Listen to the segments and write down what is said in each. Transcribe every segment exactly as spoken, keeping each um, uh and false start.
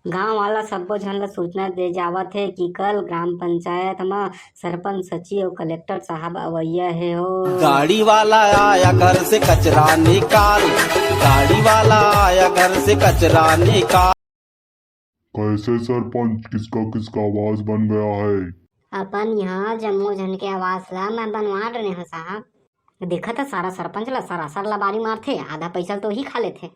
गांव वाला सब्बो झन ल सूचना दे जावत हे कि कल ग्राम पंचायत म सरपंच, सचिव अउ कलेक्टर साहब अवइया हे हो। गाड़ी वाला आया घर से कचरा निकाल, गाड़ी वाला आया घर से कचरा निकाल। कैसे सरपंच, किसका किसका आवाज बन गया है? अपन यहाँ जम्मो झन के आवाज ला मैं बनवा डरे हूँ साहब। देखत ह सारा सरपंच ला सरासर लबारी मारथे, आधा पैसा ल तो ही खा लेथे।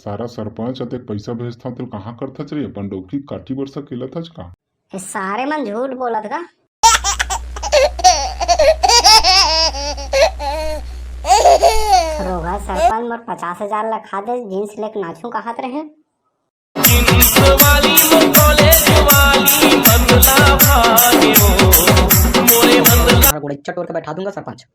सारा सरपंच अतेक पैसा भेजथव तेल कहाँ करथच रे? अपन डौकी काटी बर सकेलथच का? ए सारे मन झूठ बोलत का? रोगहा सरपंच मोर पचास हजार ला खा दे, जींस लेके नाचू कहत रहे। जींस वाली वो कॉलेज वाली बंदला भाग्यो, मोरे बंदला। गोड़े चटोर के बैठा दूंगा सरपंच।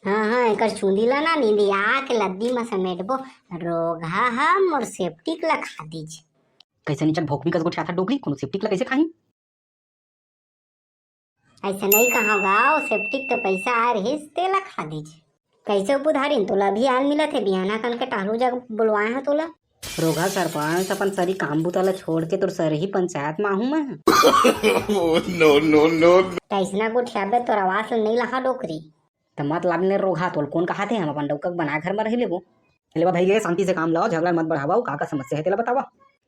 हाँ, हाँ, एकर चूंदी ला ना नींदिया के लद्दी म समेटबो। रोगहा ह मोर सेप्टिक ला खा दीज। कैसे नीचक भोकवी कस गोठियाथा डोकरी, कोनो सेप्टिक ला कैसे खाही? ऐसे नहीं कहा गा, वो सेप्टिक के पैसा आए रहिस, तेला खा दीज। कैसे उपधारिन तोला अभी आल मिलत हे, बिहाना कन के टहलू जग बुलवाए ह तोला। रोगहा सरपंच, अपन सरी काम बूता ला छोड़ के तोर सरी पंचायत म आहूं मैं। No, no, no। कैसना गोठियाबे तोर आवाज ल नहीं लहा डोकरी। त मत लाग ने रोगहा, तोल कोन कहाथे, हम अपन डौका के बना घर म रह लेबो। ले बा भाई गे, शांति से काम लाओ, झगड़ा मत बढ़ावा, अउ का का समस्या हे तेला बतावा।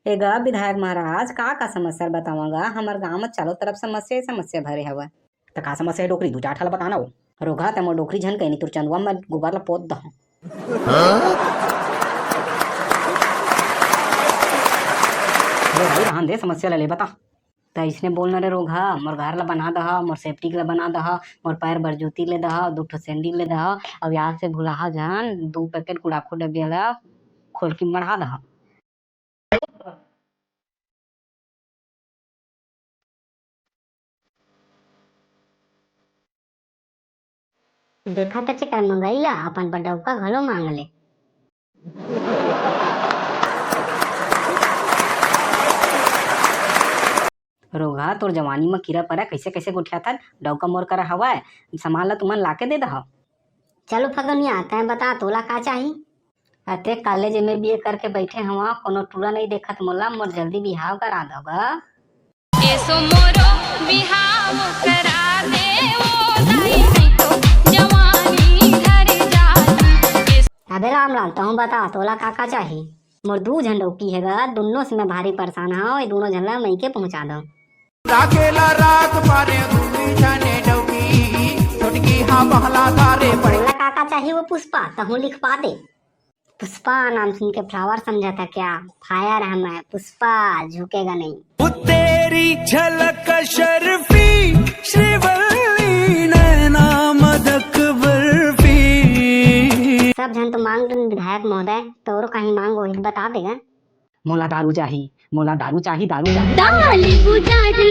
ए गा विधायक महाराज, का का समस्या बतावा गा, हमर गांव म चारों तरफ समस्या ही समस्या भरे हवय। त का समस्या हे डोकरी, दू चार ठा ला बताना ओ। रोगहा, ते मोर डोकरी झन कही, नहीं तोर चंदवा म गोबर ला पोत दहूं। ले भाई, रहन दे समस्या ला, ले बता। त अइसने बोल न रे रोगहा, मोर घर ला बना दह, मोर सेप्टिक ला बना दह, मोर पैर बर जूती ले दह, दू ठो सैंडल ले दह, अउ याद से भुलाहा झन, दू पैकेट गुड़ाखू डबिया ला खोल के मढ़ा दह। देखा त चिकर मंगई ला, अपन बर डौका घलो मांग ले। रोगहा, तोर जवानी म कीरा परा, कैसे कैसे गोठियाथन, डौका मोर करा हवय, सामान ला तुमन लाके दे दहा। चलो फगनिया, तैं बता, तोला का चाही? अते कॉलेज एम ए बी ए करके बैठे हवा, कोनो टूरा नहीं देखत मोला, मोर जल्दी बिहाव करा दो गा। एसो मोरो बिहाव करा दे ओ दाई, नहीं तो जवानी ढर जाही। एसो अबे रामलाल, तहूँ बता, तोला का का चाही? मोर दू झन डौकी हे गा, दुन्नो से मैं भारी परेशान हव, ये दोनों झन ला मइके पहुंचा दो। राखेला राख पारे दुई झने डौकी, छोटकी हा बहला तारे पड़े। तोला का का चाही वो पुष्पा, तहूँ लिखवा दे। पुष्पा नाम सुन के flower समझा था क्या? Fire है मैं, पुष्पा झुकेगा नहीं। वो तेरी झलक शर्फी, श्रीवल्ली नैना मदक बर्फी। सब झन तो मांग डरिन विधायक महोदय, तोरो कहीं मांग होही त बता देगा। मोला दारू चाही, मोला दारू चाही, दारू चाही। ताली बजा दे,